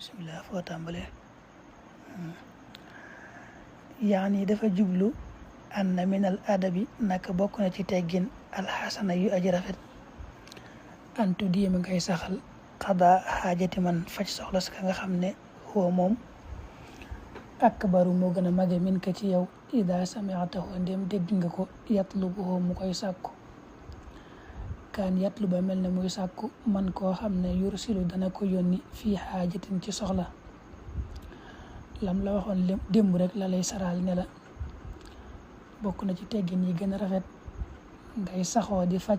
bismillah foo tàmbalee yaani dafa jublu anna min al adabi naka bokk na ci teggin alxasana yu aji rafet antu diima ngay saxal xada xaajati man faj soxla ka nga xam ne huwa moom akbaru moo gën a mage min ka ci yow ida sami'tahu ndem dégg nga ko yatlubuhu mu koy sàkku kaan yatlu ba mel ne muy sàkku man koo xam ne yursilu dana ko yónni fii xaajatin ci soxla lam la waxoon démb rek la lay saraal ne la bokk na ci teggin yi gën a rafet ngay saxoo di faj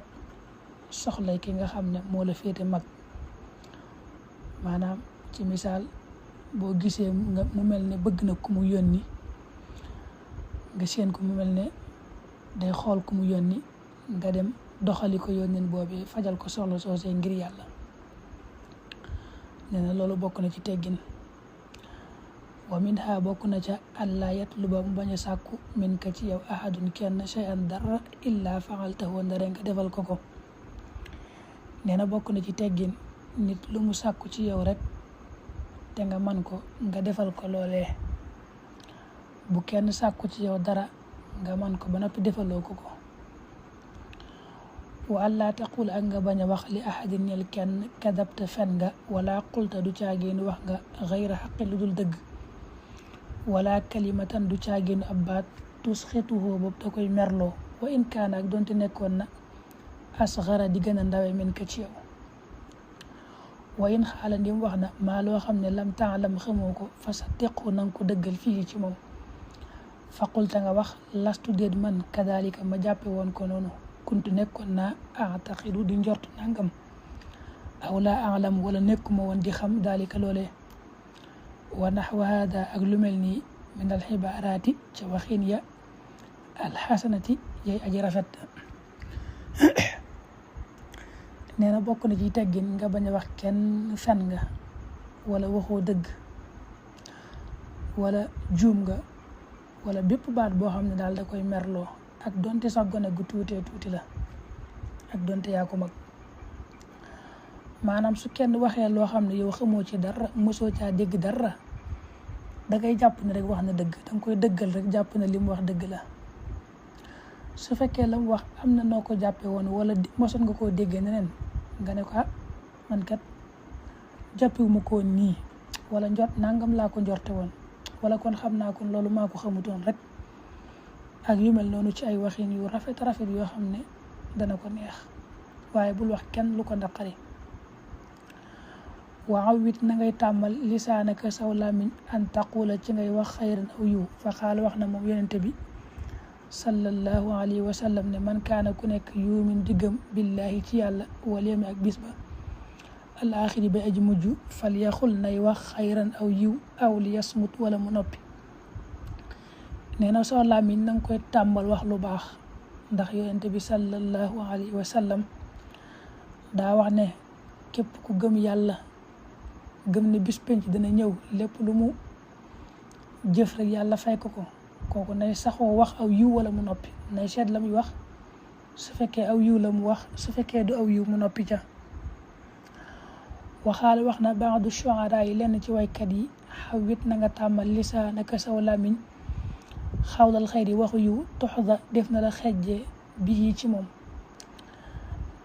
soxlay ki nga xam ne moo la féete mag maanaam ci misaal boo gisee nga mu mel ne bëgg na ku mu yónni nga seen ko mu mel ne day xool ku mu yónni nga dem doxali ko yónneen boobee fajal ko soxla soosee ngir yàlla nee na loolu bokk na ci teggin wa min ha bokk na ca allah yatluba mu bañ a sàkku min ka ci yow ahadun kenn shay'an dara illa fa'altahu ndare nga defal ko ko nee na bokk na ci teggin nit lu mu sàkku ci yow rek te nga man ko nga defal ko loolee bu kenn sàkku ci yow dara nga man ko ba noppi defaloo ko ko wa allah taqul ak nga bañ a wax li ahadin ñel kenn kadabta fen nga wala qulta du caagéenu wax nga xayra xaqi lu dul dëgg wala kalimatan du caagéenu ab baat tusxituhu boobu da koy merloo wa in kaana ak doonte nekkoon na asxara di gën a ndawe min ka ci yow wa in xaala ndim wax na maa loo xam ne lam taalam xamoo ko fa sa tequ nanga ko dëggal fii ci moom faqulta nga wax lastu déet man kadalika ma jàppe woon ko noonu kuntu nekkoon naa ataxidu di njort nangam aw laa alam wala nekkuma woon di xam dalika loolee wa naxwa hada ak lu mel nii min al xibaaraati ca waxin ya alxasanati yay aji rafet nee na bokk na ci teggin nga bañ a wax kenn fen nga wala waxoo dëgg wala juum nga wala bépp baat boo xam ne daal da koy merloo ak donte sax gone gu tuuti la ak donte yaa ko mag maanaam su kenn waxee loo xam ne yow xamoo ci dara mosoo caa dégg dara dangay jàpp ne rek wax na dëgg danga koy dëggal rek jàpp ne li mu wax dëgg la su fekkee la mu wax am na noo ko jàppee woon wala mosoon nga koo déggee neneen nga ne ko man kat jàppewuma ko woon nii wala njort nangam laa ko njorte woon wala kon xam naa kon loolu maa ko xamutoon rek ak yu mel noonu ci ay waxin yu rafet yoo xam ne dana ko neex waaye bul wax kenn lu ko naqari waaw wit na ngay tàmmal lisaanaka saw làmmiñ an taqula ci ngay wax xayran aw yiw fa xaal wax na moom yonente bi sallallahu alayhi wa sallam ne man kaana ku nekk yuumin diggam billahi ci yàlla wal yawmi ak bis ba al axiri ba aji mujj fal yaxul nay wax xayran aw yiw aw li yasmut wala mu noppi nee na soo làmmiñ na nga koy tàmbal wax lu baax ndax yonente bi sallallahu alayhi wa sallam daa wax ne képp ku gëm yàlla gëm ne bis penc dina ñëw lépp lu mu jëf rek yàlla fay ko kooku nay saxoo wax aw yiw wala mu noppi nay seet la muy wax su fekkee aw yiw la mu wax su fekkee du aw yiw mu noppi ca waxaale wax na baadu shu'ara yi lenn ci waykat yi xawit na nga tàmmal lisaanaka saw làmmiñ xawlal xayri waxu yiw toxda def na la xejje bii ci moom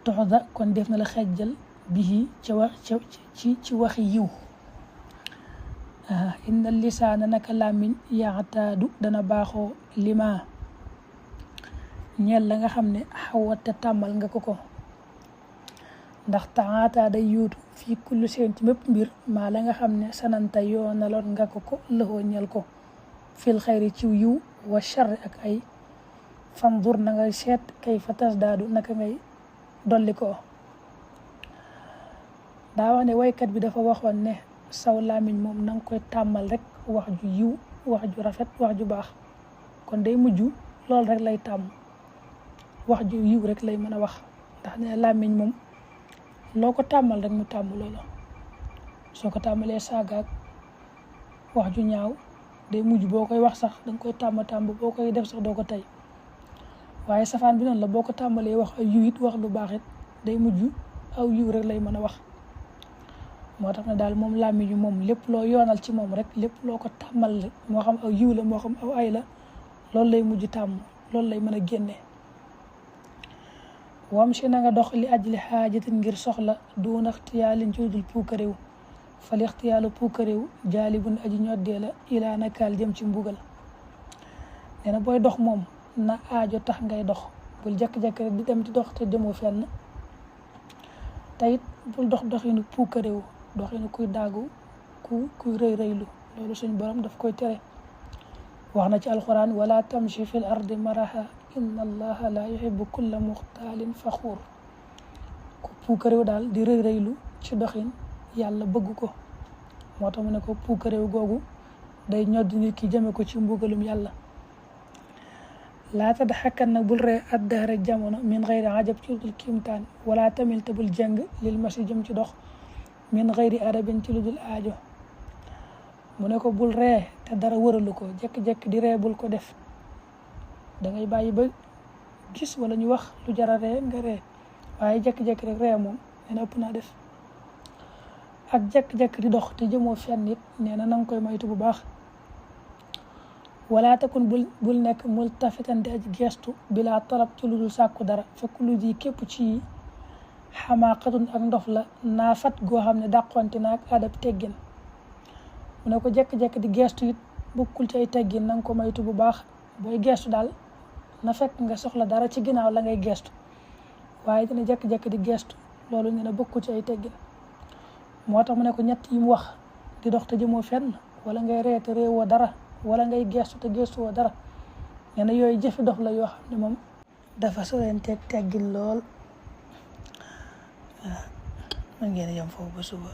toxda kon def na la xejjal bii ci waxi yiw inna lisaana naka làmmiñ yaxtaadu dana baaxoo lima ñeel la nga xam ne xawate tàmmal nga ko ndax taxaataa day yuutu fii kullu seen ci mépp mbir maa la nga xam ne sananta yoonaloon nga ko lëxoo ñeel ko fil xayri ciw yiw wa charri ak ay fandur na ngay seet kay fa tas daadu naka ngay dolli ko daa wax ne waykat bi dafa waxoon ne saw làmmiñ moom na nga koy tàmmal rek wax ju yiw wax ju rafet wax ju baax kon day mujj loolu rek lay tàmm wax ju yiw rek lay mën a wax ndax ne làmmiñ moom loo ko tàmmal rek mu tàmm loolu soo ko tàmmalee saagaak wax ju ñaaw day mujj boo koy wax sax danga koy tàmm boo koy def sax doo ko tey waaye safaan bi noonu la boo ko tàmmalee wax ay yiw it wax lu baax it day mujj aw yiw rek lay mën a wax moo tax ne daal moom làmmiñu moom lépp loo yoonal ci moom rek lépp loo ko tàmmal moo xam aw yiw la moo xam aw ay la loolu lay mujj tàmm loolu lay mën a génne. wam si na nga dox li ajli xaajatin ngir soxla duuna ixtiyaalin ci dul puukaréew fal ixtiyaalu puukaréew jaalibun aji ñoddee la ilaa nakaal jëm ci mbugal. nee na booy dox moom na aajo tax ngay dox bul jekk-jekk rek di dem di dox te demoo fenn te it bul dox doxinu puukaréew doxinu kuy daagu kuy rëy rëylu loolu suñ borom daf koy tere. wax na ci alquran wala tamshi fil ardi maraha inna allaha la yuhibbu kulla muxtaalin faxuur. ku puukaréew daal di rëy rëylu ci doxin yàlla bëgg ko moo tax mu ne ko puukaréew googu day ñoddi nit ki jëme ko ci mbugalum yàlla. laa tadxakkan nag bul ree addahra jamono min xayri ajab ci ludul kiimtaan wala tamil te bul jëng lil masi jëm ci dox min xayri arabin ci ludul aajo. mu ne ko bul ree te dara wëralu ko jekk-jekk di ree bul ko def da ngay bàyyi ba gis wala ñu wax lu jara ree nga ree waaye jekk-jekk rek ree moom nee na ëpp naa def. ak jekk-jekk di dox te jëmoo fenn nit nee na nanga koy moytu bu baax. wala takun bul nekk multafitan di aji gestu bila talab ci lu dul sàkku dara fekk lu ji képp ci xamaaqatun ak ndof la naafat goo xam ne dàqonte na ak adab teggin. mu ne ko jekk-jekk di gestu it bokkul ci ay teggin nanga ko moytu bu baax. booy gestu daal na fekk nga soxla dara ci ginnaaw la ngay gestu waaye dina jekk-jekk di gestu loolu nee na bokkul ci ay teggin. moo tax mu ne ko ñett yi mu wax di dox te jëmoo fenn wala ngay ree te réewoo dara wala ngay gestu te gestuwoo dara nee na yooyu jëfi dof la yoo xam ne moom dafa sorenteeg teggin lool. waaw man ngeen yem foofu ba suba.